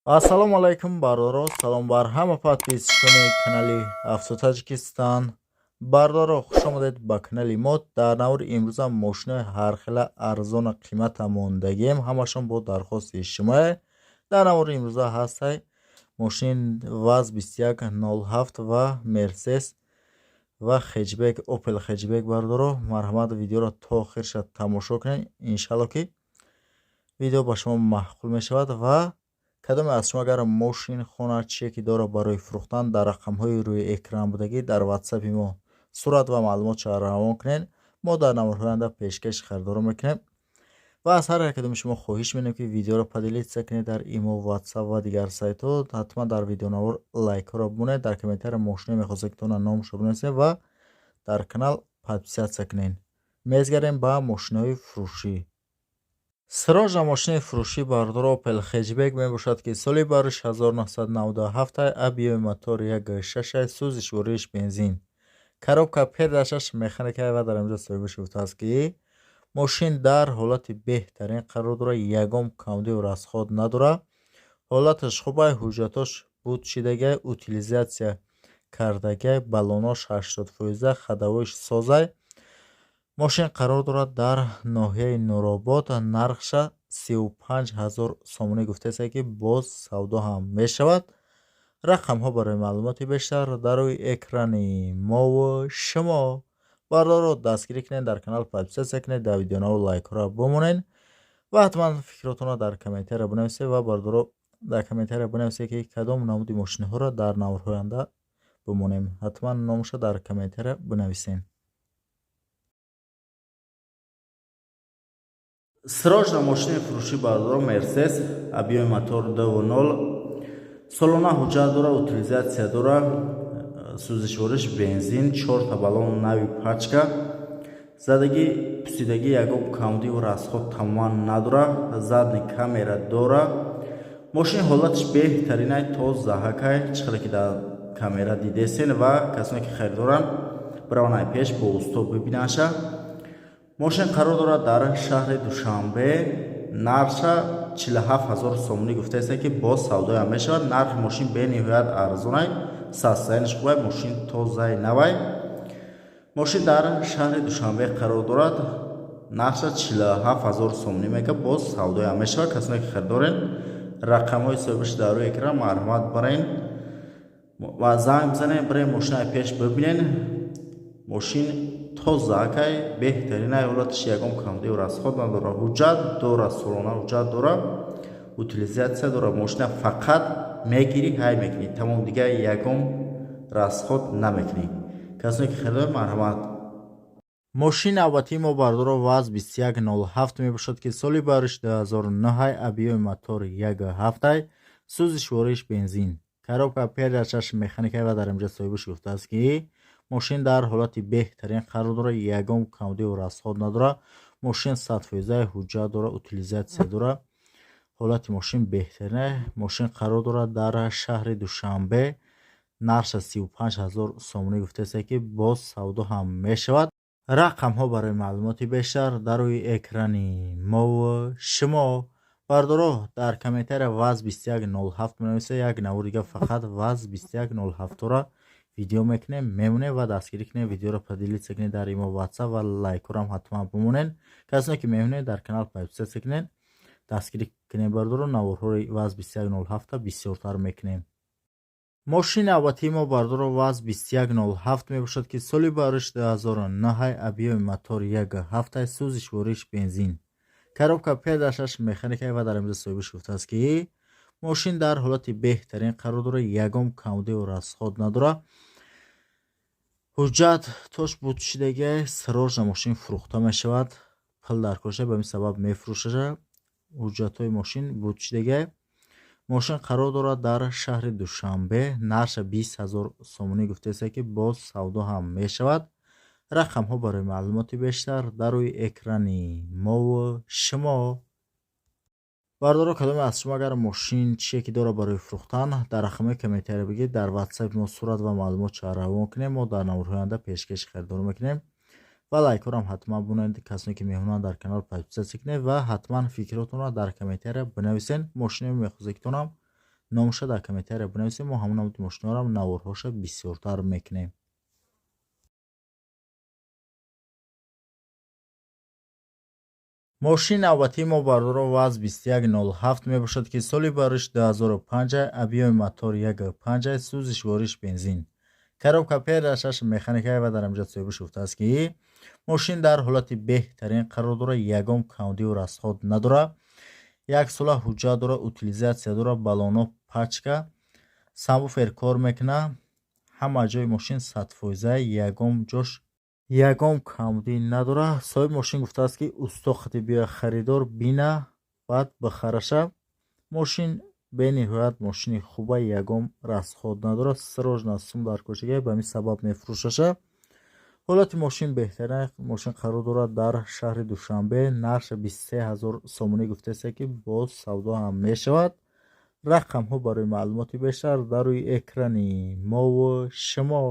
Ассалому алайкум, бародаро, салом бар ҳама подписчикони канали Авто Таҷикистон. Бародаро, хуш омадед ба канали мо. Дар навори имрӯза мошинои ҳархела арзону қимата мондагием, ҳамашон бо дархости шумое. Дар навори имрӯза ҳастай мошини ВАЗ 2107 ва Мерсес ва хетчбек, Опел хетчбек. Бародаро, марҳамат, видеоро то охирша тамошо кунед. Иншалло, ки видео ба шумо маъқул мешавад. Ва кадоме аз шумо агар мошин, хона, чие ки дорад барои фурӯхтан, дар рақамҳои рӯи экран будагӣ дар ватсапи мо сурат ва маълумотша равон кунед. Мо дар наворҳои оянда пешкаши харидорон мекунем. Ва аз ҳар як кадоми шумо хоҳиш менем, ки видеоро поделиться кунед дар имо, ватсап ва дигар сайтҳо. Ҳатман дар видеонавор лайкҳоро бимонед, дар комментария мошиное мехостед, ки тона номашро бинависед ва дар канал подписаться кунед. Мезгарем ба мошинои фурӯшӣ. Срочно мошини фурӯшӣ, бародаро, Опел хетчбек мебошад, ки соли бариш 1997, объёми мотор 1,6, сӯзишвориш бензин, коробка передачаш механика. Ва дар инҷо соҳибаш гуфтааст, ки мошин дар ҳолати беҳтарин қарор дорад, ягон камбудию расход надорад, ҳолаташ хубай, ҳуҷҷатош буд шидагай, утилизация кардагай, баллонош 80 фоиза, ходовойш созай. Мошин қарор дорад дар ноҳияи Нуробод. Нархша 35 000 сомонӣ гуфтааст, ки боз савдо ҳам мешавад. Рақамҳо барои маълумоти бештар дар рӯи экрани мову шумо. Бародаро, дастгирӣ кунед, дар канал подписаться кунед, дар видеонавор лайкҳоро бимонед ва ҳатман фикротонро дар комментария бинависед. Ва, бародаро, дар комментария бинависед, ки кадом намуди мошинҳоро дар наворҳои оянда бимонем. Ҳатман номаша дар комментария бинависед. Срочно мошини фурӯшӣ, бародаро, Мерсес, объёми мотор 2,0, солона ҳуҷҷат дора, утилизация дора, сӯзишвориш бензин, чорта баллон нави пачка задагӣ, пусидагӣ, ягон камбудиву расход тамоман надора, задний камера дора. Мошин ҳолаташ беҳтаринай, тозаҳакай, чӣ хеле ки дар камера дидесен. Ва касоне ки харидоранд, бираванд пеш, бо усто бибинанша. Мошин қарор дорад дар шаҳри Душанбе. Нархша 47 000 сомонӣ гуфтааст, ки боз савдоям мешавад. Нархи мошин бениҳоят арзонай, состояниеш хубай, мошин тозаи навай. Мошин дар шаҳри Душанбе қарор дорад, нархша 47 000 сомонӣ мека, боз савдоям мешавад. Касоне ки харидорен, рақамҳои соҳибаш дар рӯи экран, марҳамат, барен ва занг бизанед, барен мошинаи пеш бибинен. Мошин тозаакай, беҳтаринай, ҳолаташ ягон камбудию расход надорад, ҳуҷҷат дорад, солона ҳуҷҷат дорад, утилизация дорад. Мошина фақат мегирӣ, ҳай мекунӣ, тамом, дигар ягон расход намекунӣ. Касоне ки харидор, марҳамат. Мошини навбатии мо, бародаро, ВАЗ 2107 мебошад, ки соли бариш 2009, объёми мотор 1,7, сӯзишвориш бензин, коробка передачаш механика. Ва дар инҷа соҳибаш гуфтааст, ки мошин дар ҳолати беҳтарин қарор дорад, ягон камбудию расход надорад, мошин 100 фоиза ҳуҷҷат дорад, утилизация дорад, ҳолати мошин беҳтарина. Мошин қарор дорад дар шаҳри Душанбе. Нархша 35 000 сомонӣ гуфтааст, ки боз савдо ҳам мешавад. Рақамҳо барои маълумоти бештар дар рӯи экрани мову шумо. Бародаро, дар комментария ВАЗ 2107 менависед. Як навор дига фақат ВАЗ 2107-ро видео мекунем, мемонем ва дастгирӣ кунем. Видеоро поделиться кунед дар имо, ватсап ва лайкҳоро ҳатман бимонед. Касоне ки мемонед, дар канал подписаться кунед, дастгирӣ кунем. Бародаро, наворҳои ВАЗ 2107 бисёртар мекунем. Мошини навбатии мо, бародаро, ВАЗ 2107 мебошад, ки соли бариш 2009, объёми мотор 1,7, сӯзишвориш бензин, коробка передачаш механика. Ва дар инҷа соҳибаш гуфтааст, ки мошин дар ҳолати беҳтарин қарор дорад, ягон камбудию расход надорад, ҳуҷҷат тош буд шидагиай. Срочно мошин фурӯхта мешавад, пул дар корша, ба ин сабаб мефурӯшаша. Ҳуҷҷатҳои мошин буд шидагиай. Мошин қарор дорад дар шаҳри Душанбе. Нархша 20 000 сомонӣ гуфтааст, ки боз савдо ҳам мешавад. Рақамҳо барои маълумоти бештар дар рӯи экрани мову шумо. Бародаро, кадоме аз шумо агар мошин, чие ки дорад барои фурӯхтан, дар рақамҳои комментария бигиред, дар ватсапи мо сурат ва маълумотша равон кунем. Мо дар наворҳои оянда пешкаши харидорӣ мекунем. Ва лайкҳоро ҳатман бимонед. Касоне ки меҳмонанд, дар канал подписаться кунед ва ҳатман фикротонро дар комментария бинависед. Мошине мехоҳед, ки тонам. Номша дар комментария бинависем, мо ҳамон намуди мошиноро наворҳоша бисёртар мекунем. Мошини навбатии мо, бародаро, ВАЗ 2107 мебошад, ки соли бариш 2005, объёми мотор 1,5, сӯзишвориш бензин. Коробка передачаш механика ва дар инҷа соҳибаш гуфтааст, ки мошин дар ҳолати беҳтарин қарор дорад, ягон камбудиву расход надорад, як сола ҳуҷҷат дорад, утилизация дорад, баллоно пачка, сабвуфер кор мекунад, ҳама ҷои мошин 100%, ягон ҷош ягон камбудӣ надорад. Соҳиби мошин гуфтааст, ки усто хати биёя, харидор бина, баъд бихараша. Мошин бениҳоят мошини хуба, ягон расход надорад, срочно сум дар кошига, ба ҳамин сабаб мефурӯшаша. Ҳолати мошин беҳтарин. Мошин қарор дорад дар шаҳри Душанбе, нархша 23 000 сомонӣ гуфтааст, ки боз савдо ҳам мешавад. Рақамҳо барои маълумоти бештар дар рӯи экрани мову шумо.